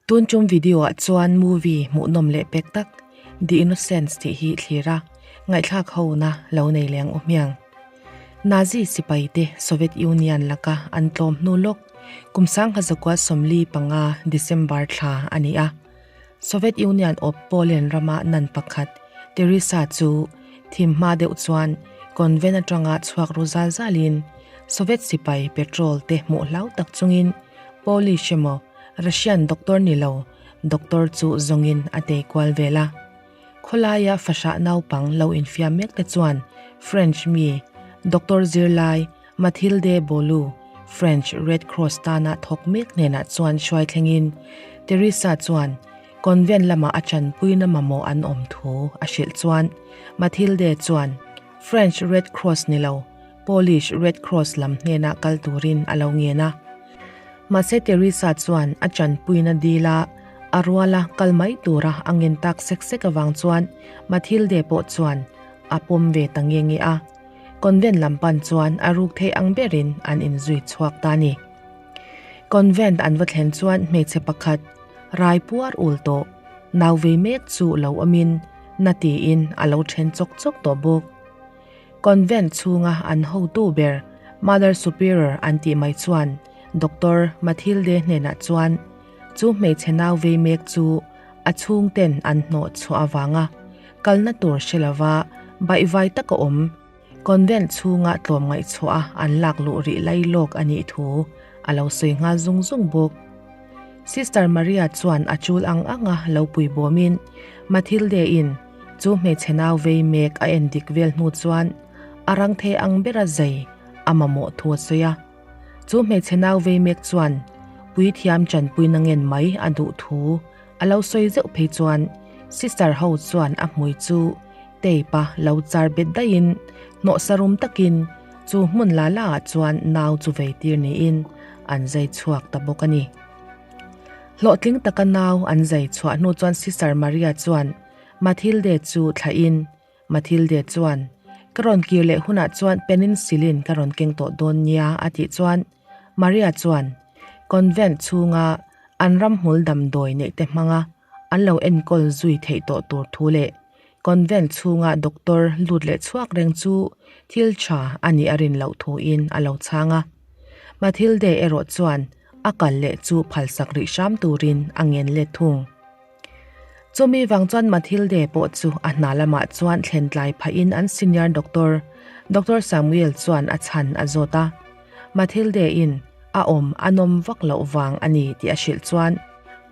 Tun tum video ah chuan movie hmuhnawm leh pek tak The Innocents tih hi thlir a, ngaihthlak ho na lo nei leng u hmiang. Nazi sipai te Soviet Union laka an tlawm hnu lawk kum sangha zakua 45 December thla a ni a. Soviet Union awp Poland rama nan pakhat Teresa chu thim hma deuh chuan convent atanga chhuak ru zal zalin Soviet sipai petrol te hmuh hlau tak chungin Polish emaw Russian doctor ni lo doctor chu zawngin a tei kual vel a. Khawlaia fahrah naupang lo infiam mek te chuan French mi doctor zirlai Mathilde Beaulieu, French Red Cross tana thawk mek hnenah chuan hruai thlengin Teresa chuan convent lama a chanpuina mamawh an awm thu a hrilh chuan Mathilde chuan French Red Cross ni lo Polish Red Cross lam hnena kal turin a lo ngen a. Mahse Teresa chuan a chanpuina dila a ruala kal mai tura a ngen tak sek sek avang chuan Mathilde pawh chuan a pawm ve ta nge nge a. Convent lam pan chuan a ruk thei ang berin an inzui chhuak ta a ni. Convent an va thlen chuan hmeichhe pakhat rai puar ul tawh nau vei mek chu lo awmin na tiin a lo then chawk chawk tawh bawk. Convent chhunga an hotu ber Mother Superior an tih mai chuan Doctor Mathilde hnenah chuan chu hmeichhe nau vei mek chu a chhungten an hnawh chhuah avanga kalna tur hre lova baihvai taka awm convent chhunga tlawmngaih chhuah a an lak luh rih lai lawk a nih thu a lo sawi nghal zung zung bawk. Sister Maria chuan a chul ang anga lo pui bawmin Mathilde in chu hmeichhe nau vei mek a en dik vel hnu chuan a rang thei ang bera zai a mamawh thu a sawi a. Chu hmeichhe nau vei mek chuan puithiam chanpuina ngen mai a duh thu a lo sawi zeuh phei chuan sister ho chuan a hmui chu tape a lo char bet daihin hnawh sarum takin chu hmun la la ah chuan nau chu vei tir niin an zai chhuak ta bawk a ni. Hlawhtling taka nau an zai chhuah hnu chuan sister Maria chuan Mathilde chu thlahin Mathilde chuan, Ka rawn kir leh hunah chuan penicillin ka rawn keng tawh dawn nia a tih chuan Maria chuan convent chhunga an ramhmul damdawi neih te hmanga an lo enkawl zui theih tawh tur thu leh convent chhunga doctor lut leh chhuak reng chu thil tha a nih a rin loh thuin a lo chhang a. Mathilde erawh chuan a kal leh chu phalsak rih hram turin a ngen let thung. Chumi vang chuan Mathilde pawh chu a hna lamah chuan thlen tlai phahin an senior doctor, Doctor Samuel chuan a chhan a zawt a. Mathilde in a awm a nawm vak loh vang a ni tih a hrilh chuan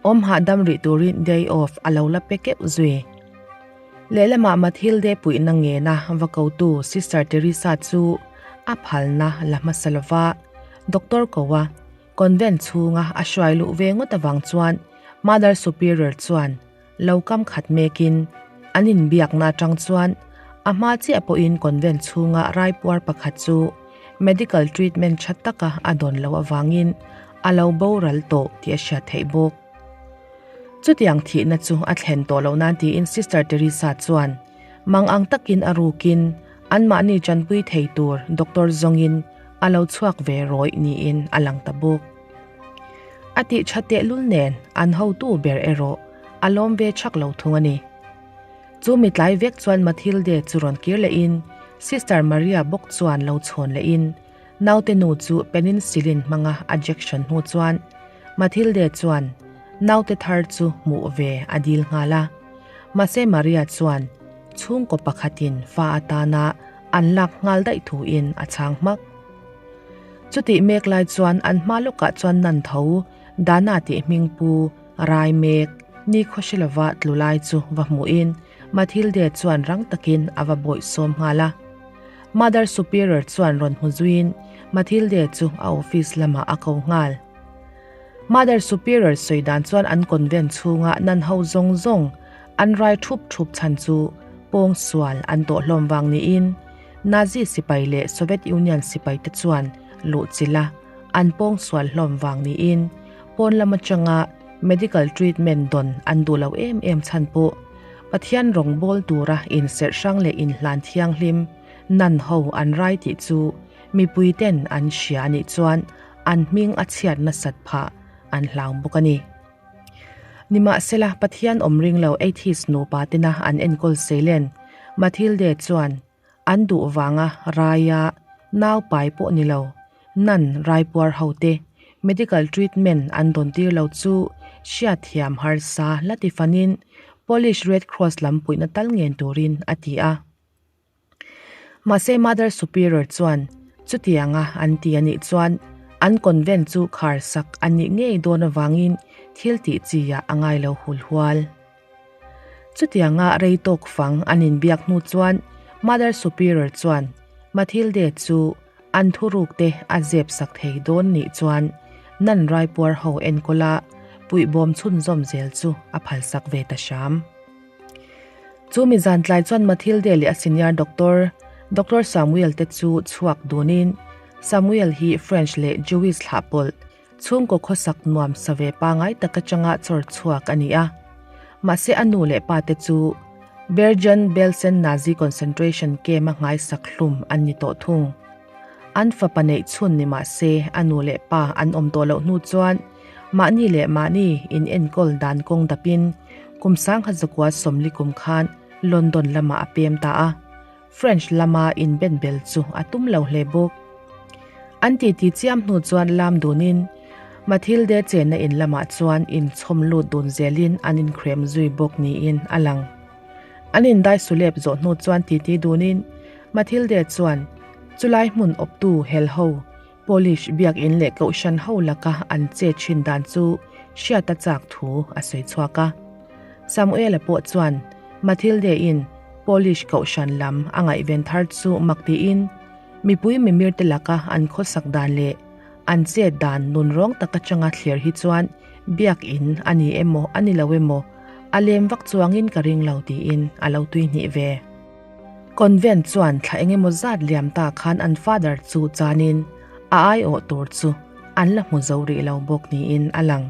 awm hahdam rih turin day off a lo la pe keuh zui. Lehlamah Mathilde puihna ngena va kotu Sister Teresa chu a phalna la hmasa lova doctor ko a. Convent chhunga a hruai luh ve ngawt avang chuan Mother Superior chuan lo kam khat mekin an inbiakna atang chuan a hma chiah pawhin convent chhunga raipuar pakhat chu medical treatment tha taka a dawn loh avangin a lo boral tawh tih a hriat theih bawk. Chutiang thihna chu a thlen tawh loh nan tiin Sister Teresa chuan mang ang takin a rukin Anmahni tanpui thei tur doctor zawngin a lo chhuak ve rawih niin a lang ta bawk. A tih tha tehlul nen an hotu ber erawh a lawm ve chak lo thung a ni. Chu mi tlai vek chuan Mathilde chu rawn kir lehin Sister Maria bawk chuan lo chhawn lehin naute nu chu penicillin hmanga a jection hnu chuan Mathilde chuan naute thar chu hmuh ve a dil nghal a. Mahse Maria chuan Chhungkaw pakhatin fa atana an lak nghal daih thuin a chhang hmak. Chutih mek lai chuan an hma lawkah chuan nan tho Dana tih hming pu Rai mek ni khawhri lova tlu lai chu va hmuhin Mathilde chuan rang takin a va bawih sawm nghal a. Mother Superior chuan rawn hmu zuiin Mathilde chu a office lamah a ko nghal. Mother Superior sawi dan chuan an convent chhunga nan ho zawng zawng an rai thup thup chhan chu pawng sual an tawh hlawm vang niin Nazi sipai leh Soviet Union sipai te chuan luh chilh a an pawng sual hlawm vang niin pawn lam atanga medical treatment dawn an duh lo em em chhan pawh Pathian rawngbawl tura inserh hrang leh inhlan thianghlim nan ho an rai tih chu mipui ten an hria anih chuan an hming a chhiat nasat phah an hlau bawk a ni. Nimahsela, Pathian awm ring lo atheist nupa tena an enkawl seilen Mathilde chuan an duh vanga raia nau pai pawh ni lo, nan raipuar hote medical treatment an dawn tir lo chu hriatthiam harsa la ti fanin Polish Red Cross lam puihna tal ngen turin a ti a. Mahse Mother Superior chuan chutianga an ti a nih chuan an convent chu khar sak a nih ngei dawn avangin thil tih chi ah a ngai lo hul hual. Chutianga rei tawk fang an inbiak hnu chuan Mother Superior chuan Mathilde chu an thuruk te a zep sak thei dawn nih chuan nan raipuar ho enkawla puihbawm chhunzawm zel chu a phalsak ve ta hram. Chu mi zan tlai chuan Mathilde leh a senior doctor, Doctor Samuel te chu chhuak dunin Samuel hi French leh Jewish thlah pawlh, chhungkaw khawsak nuam sa ve pangai tak atanga chawr chhuak a ni a. Mahse a nu leh pa te chu Bergen Belsen Nazi concentration camp a nghaisak hlum an ni tawh thung. An fapa neih chhun ni mah se a nu leh pa an awm tawh loh hnu chuan mahni leh mahni in enkawl dan kawng dapin kum sangha zakua sawmli kum khan London lamah a pem ta a, French lama inbenbel chu a tum lo hle bawk. An titi chiam hnu chuan lam dunin Mathilde chenna in lamah chuan inchhawm lut dun zelin an inkrem zui bawk niin a lang. An indai sulep zawh hnu chuan titi dunin Mathilde chuan chulai hmun awptu hel ho, Polish biakin leh kohhran ho laka an che thin dan chu hriat a chak thu a sawi chhuak a. Samuela pawh chuan Mathilde-in Polish kohhran lam a ngaihven thar chu mak tiin mipui mimirte laka an khawsak dan leh an chet dan nun rawng tak atanga thlir hi chuan biakin a ni emaw a ni lo emaw a lem vak chuangin ka ring lo tiin a lo tui hnih ve. Convent chuan thla eng emaw zat liam ta khan an father chu chanin a aiawh tur chu an la hmu zo rih lo bawk niin a lang.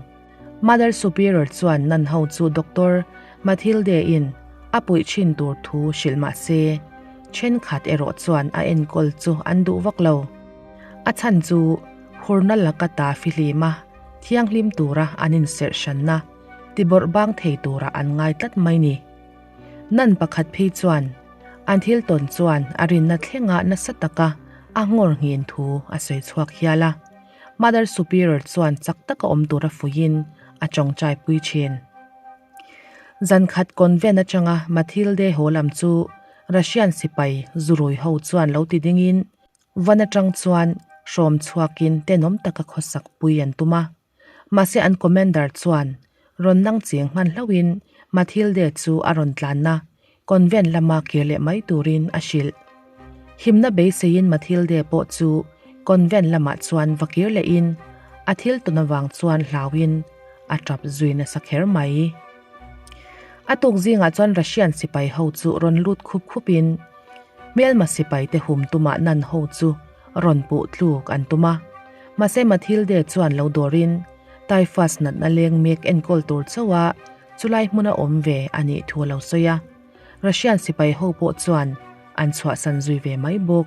Mother Superior chuan nan ho chu Doctor Mathilde in a puih thin tur thu hrilh mah se, thenkhat erawh chuan a enkawl chu an duh vak lo. A chhan chu hurna laka ta fihlim a, thianghlim tura an inserh hranna tibawrh bang thei tura an ngai tlat mai ni. Nan pakhat phei chuan an thil tawn chuan a rinna thlenga nasa taka a ngawr nghin thu a sawi chhuak hial a. Mother Superior chuan chak taka awm tura fuihin a tawngtai pui thin. Zankhat convent atanga Mathilde haw lam chu Russian sipai zurui ho chuan lo ti dingin van atang chuan hrawm chhuakin tenawm taka khawsak pui an tum a. Mahse an commander chuan rawn nang cheng hman hlauhin Mathilde chu a rawn tlanna convent lama kir leh mai turin a hrilh. Himna beiseiin Mathilde pawh chu convent lamah chuan va kir lehin a thil tawn avang chuan hlauhin a tap zui nasa kher mai. A tuk zingah chuan Russian sipai ho chu rawn lut khup khupin hmelma sipai te hum tumah nan ho chu rawn puh tluk an tum a. Mahse Mathilde chuan lo dawrin typhus natna leng mek enkawl tur chauha chulai hmuna awm ve a nih thu a lo sawi a. Russian sipai ho pawh chuan an chhuahsan zui ve mai bawk.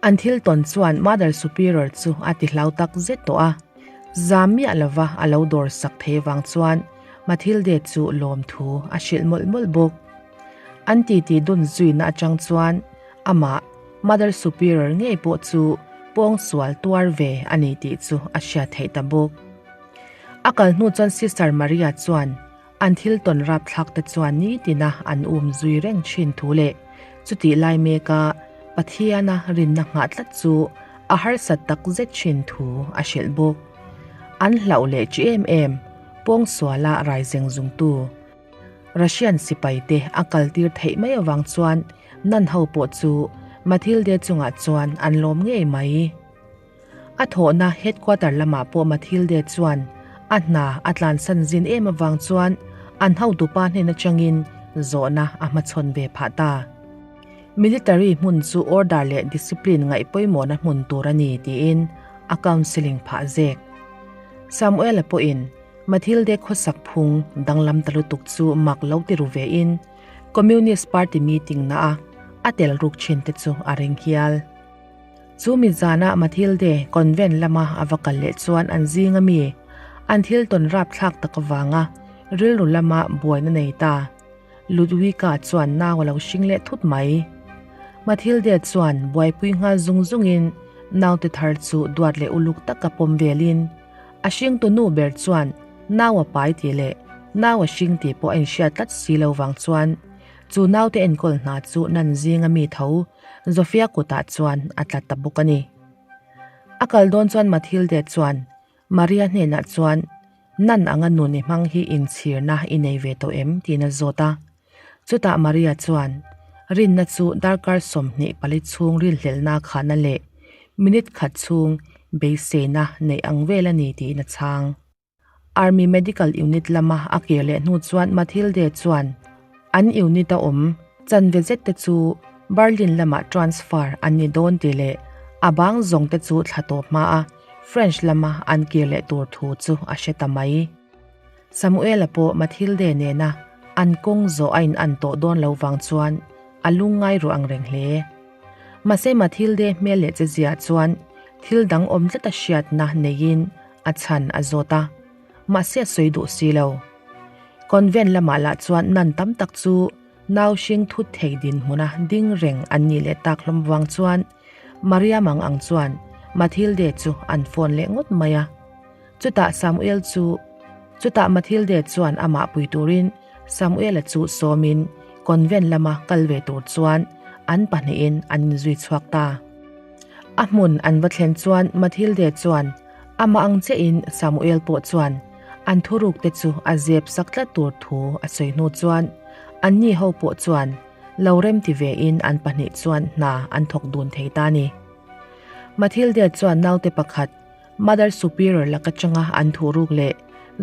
An thil tawn chuan Mother Superior chu a ti hlau tak zet tawh a. Zam miah lova a lo dawr sak thei vang chuan Mathilde chu lawmthu a hrilh mawlh mawlh bawk. An titi dun zuina atang chuan amah Mother Superior ngei pawh chu pawngsual tuar ve a ni tih chu a hriat theih ta bawk. A kal hnu chuan Sister Maria chuan An thil tawn rapthlak te chuan nitina an um zui reng thin thu leh chutih lai meka Pathiana rinna nghah tlat chu a harsat tak zet thin thu a hrilh bawk. An hlauh leh chi em em pawngsuala rai zeng zungtu Russian sipai te a kaltir theih mai avang chuan nan ho pawh chu Mathilde chungah chuan an lawm ngei mai. A thawhna headquarter lamah pawh Mathilde chuan a hna a tlansan zin em avang chuan an hotupa hnen atangin zawhna a hmachhawn ve phah ta. Military hmun chu order leh discipline ngaih pawimawhna hmun tur a ni tiin a counselling phah zek. Samuela pawhin Mathilde khawsak phung danglam ta lutuk chu mak lo ti ru vein Communist Party meeting na a a tel ruk thin te chu a ring hial. Chu mi zanah Mathilde convent lama a va kal leh chuan an zing a mi. An thil tawn rapthlak tak avanga rilru lama buaina nei ta. Ludwika chuan nau a lo hring leh thut mai. Mathilde chuan buaipui nghal zung zungin naute thar chu duat leh uluk taka pawm velin a hringtu nu ber chuan nau a pai tih leh nau a hring tih pawh a inhriat tlat si lo vang chuan chu naute enkawl hna chu nan zinga mi tho Zofia kutah chuan a tla ta bawk a ni. A kal dawn chuan Mathilde chuan Maria hnenah chuan, Nan anga nun i hmang hi inchhirna i nei ve tawh em? tiin a zawt a. Chutah Maria chuan, Rinna chu darkar 24 chhung rilhlelhna khahna leh minute khat chhung beiseina neih ang vel a ni tiin a chhang. Army Medical Unit lama a kir leh hnu chuan Mathilde chuan an unit-a awm chanve zet te chu Berlin lamah transfer an ni dawn tih leh a bang zawng te chu thla tawp hma a French lama an kir leh tur thu chu a hre ta mai. Samuela pawh Mathilde nena an kawng zawh a in-an tawh dawn lo vang chuan a lungngai ruah ang reng hle. Mahse Mathilde hmel leh che ziah chuan thil dang awm tlat a hriatna neiin a chhan a zawt a, mahse a sawi duh si lo. Convent lamah lah chuan nan tam tak chu nau hring thut thei dinhmuna ding reng an nih leh tak hlawm vang chuan Maria mang ang chuan Mathilde chu an phone leh ngawt mai a. Chutah Samuel chu Chutah Mathilde chuan amah pui turin Samuela chu sawmin convent lama kal ve tur chuan an pahnihin an inzui chhuak ta. A hmun an va thlen chuan Mathilde chuan amah ang chiahin Samuel pawh chuan an thuruk te chu a zep sak tlat tur thu a sawi hnu chuan anni ho pawh chuan lo remti vein an pahnih chuan hna an thawk dun thei ta a ni. Mathilde chuan naute pakhat Mother Superior lak atanga an thuruk leh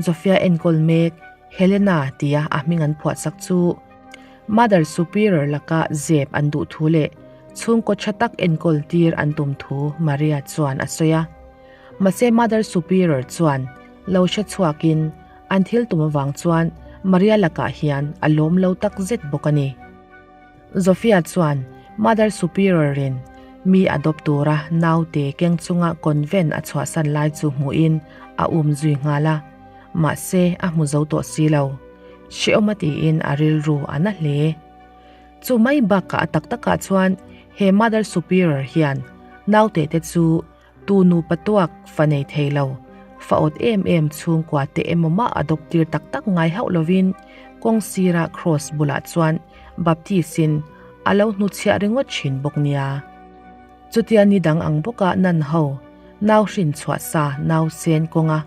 Zofia enkawl mek Helena tia a hming an phuahsak chu Mother Superior laka zep an duh thu leh chhungkaw tha tak enkawl tir an tum thu Maria chuan a sawi a. Mahse Mother Superior chuan lo hre chhuakin an thil tum avang chuan Maria lakah hian a lawm lo tak zet bawk a ni. Zofia chuan Mother Superior in mi a dawp tura naute keng chunga convent a chhuahsan lai chu hmuhin a um zui nghal a, mahse a hmu zo tawh si lo. Hrehawm a tiin a rilru a na hle. Chu mai bakah a tak takah chuan he Mother Superior hian naute te chu tu nupa tuak fa nei thei lo, fa awt em em chhungkua te emaw mah a dawp tir tak tak ngai hauh lovin kawng sira cross bulah chuan Baptist in a lo hnuchhiah ringawt thin bawk nia. Chutia ni dang ang bawka nan ho nau hrin chhuah sa nau sen kawnga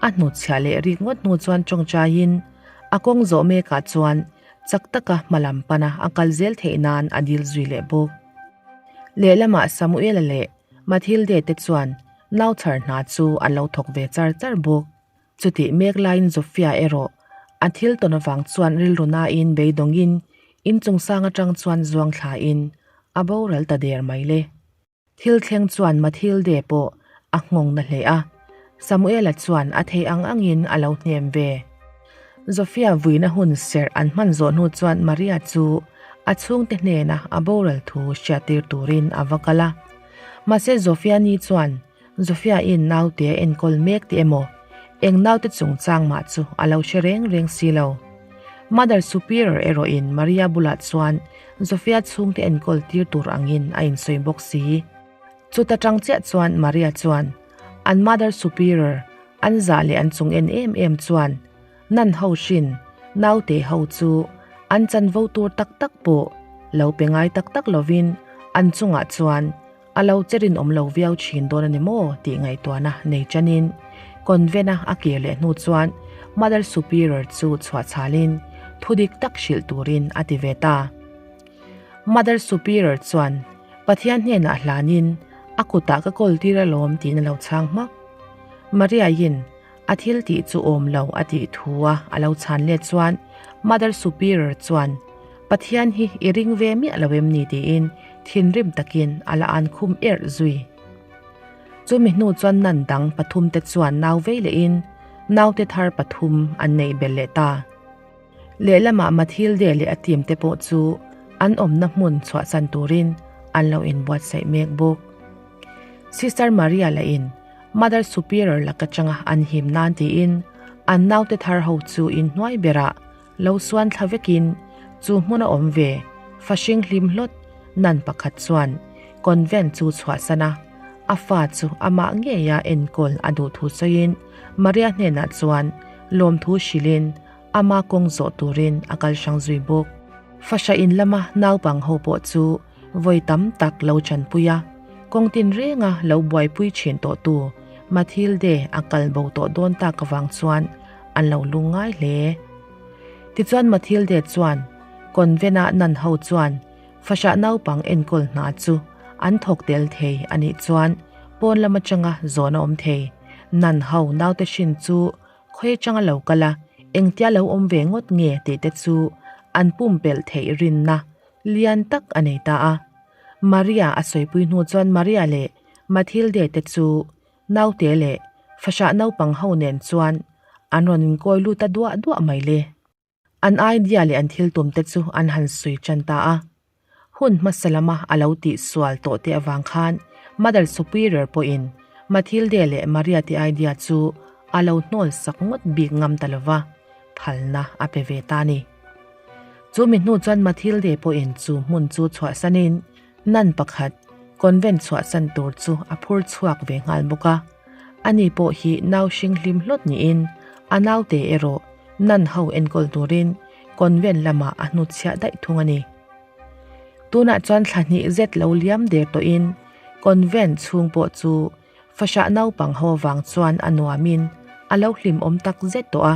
a hnuchhiah leh rik ngawt hnu chuan tawngtaiin a kawng zawh mekah chuan chak taka hma lam pana a kal zel theih nan a dil zui leh bawk. Lehlamah Samuela leh Mathilde te chuan nau chhar hna chu an lo thawk ve char char bawk. Chutih mek laiin Zofia erawh a thil tawn avang chuan rilru nain beidawngin inchungsang atang chuan zuang thlain a boral ta der mai le. Thil thleng chuan Mathilde pawh a nghawng na hle a, Samuela chuan a thei ang angin a lo hnem ve. Zofia vuina hun serh an hman zawh hnu chuan Maria chu a chhungte hnena a boral thu hriattir turin a va kal a. Mahse Zofia ni chuan Zofia-in naute a enkawl mek tih emaw, eng naute chungchang mah chu a lo hre reng reng si lo. Mother Superior erawhin Maria bulah chuan Zofia chhungte enkawl tir tur angin a insawi bawk si. Chuta tang chiah chuan Maria chuan an Mother Superior an zah leh an chung en em em chuan Nan ho hrin naute ho chu an chanvo tur tak tak pawh lo pe ngai tak tak lovin an chungah chuan A lo che rinawm lo viau thin dawn a ni maw tih ngaihtuahna nei chanin convent-a a kir leh hnu chuan Mother Superior chu chhuah chhalin thu dik tak hrilh turin a ti ve ta. Mother Superior chuan Pathian hnenah hlanin a kutah ka kawl tir alawm tiin a lo chhang hmak. Maria-in A thil tih chu awm lo a tih thu a a lo chhan let chuan Mother Superior chuan Pathian hi i ring ve miah lo em ni tiin thinrim takin a la an khum erh zui. Chumi hnu chuan nan dang pathum te chuan nau vei lehin naute thar pathum an neih belh leh ta. Lehlamah Mathilde leh a team te pawh chu an awmna hmun chhuahsan turin an lo inbuatsaih mek bawk. Sister Maria lahin. Mother Superior laka changa an him nan tiin an naute thar ho chu inhnuai berah lo suan thla vekin chu hmuna awm ve fahring hlim hlawt nan pakhat chuan convent chu chhuahsan a, a fa chu amah ngeia enkawl a duh thu sawiin Maria hnenah chuan lawmthu hrilhin ama kawng zawh turin a kal hrang zui bawk. Fahra in lama naupang ho pawh chu vawi tam tak lo chanpui a, kawng tin renga lo buaipui thin tawhtu Mathilde a kal bo tawh dawn tak avang chuan an lo lung ngai hle. Tichuan Mathilde chuan convent-a nun ho chuan Fahra naupang enkawl hna chu an thawk tel thei a nih chuan pawn lam atanga zawn a awm thei. Nun ho naute hrin chu khawi atanga lo kal a, engtia lo awm ve ngawt nge tih te chu an pumpelh theih rinna lian tak a nei ta a. Maria a sawipui hnu chuan Maria leh Mathilde te chu naute leh fahrah naupang ho nen chuan an rawn inkawi lut a duah duah mai le. An idea leh an thil tum te chu an han sawi tan ta a. Hun hmasa lama a lo tih sual tawh te avang khan Mother Superior pawhin Mathilde leh Maria te idea chu a lo hnawl sak ngawt bik ngam ta lova, phalna a pe ve ta a ni. Chu mi hnu chuan Mathilde pawhin chu hmun chu chhuahsanin Nun pakhat convent chhuahsan tur chu a phur chhuak ve nghal bawk a. Ani pawh hi nau hring hlim hlawt niin a naute erawh nun ho enkawl turin convent lamah a hnutchhiah daih thung a ni. Tunah chuan thla hnih zet lo liam der tawhin convent chhung pawh chu fahrah naupang ho avang chuan a nuamin a lo hlimawm tak zet tawh a.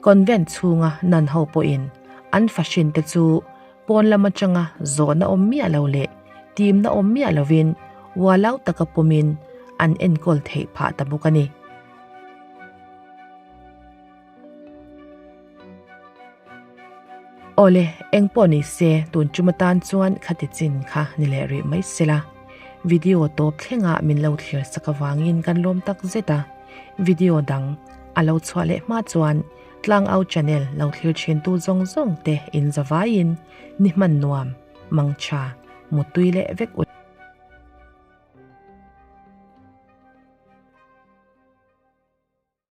Convent chhunga nun ho pawhin an fahrin te chu pawn lam atanga zawhna awm miah lo leh timna awm miah lovin ualau taka pawmin an enkawl theih phah ta bawk a ni. Awle, eng pawh ni se tun tum atan chuan khati chin kha ni leh rih mai sela. Video tawp thlengah min lo thlir sak avangin kan lawm tak zet a. Video dang a lo chhuah leh hma chuan Tlangau channel lo thlir thin tu zawng zawng te in zavaiin ni hman nuam, mangtha, muttui leh vek u.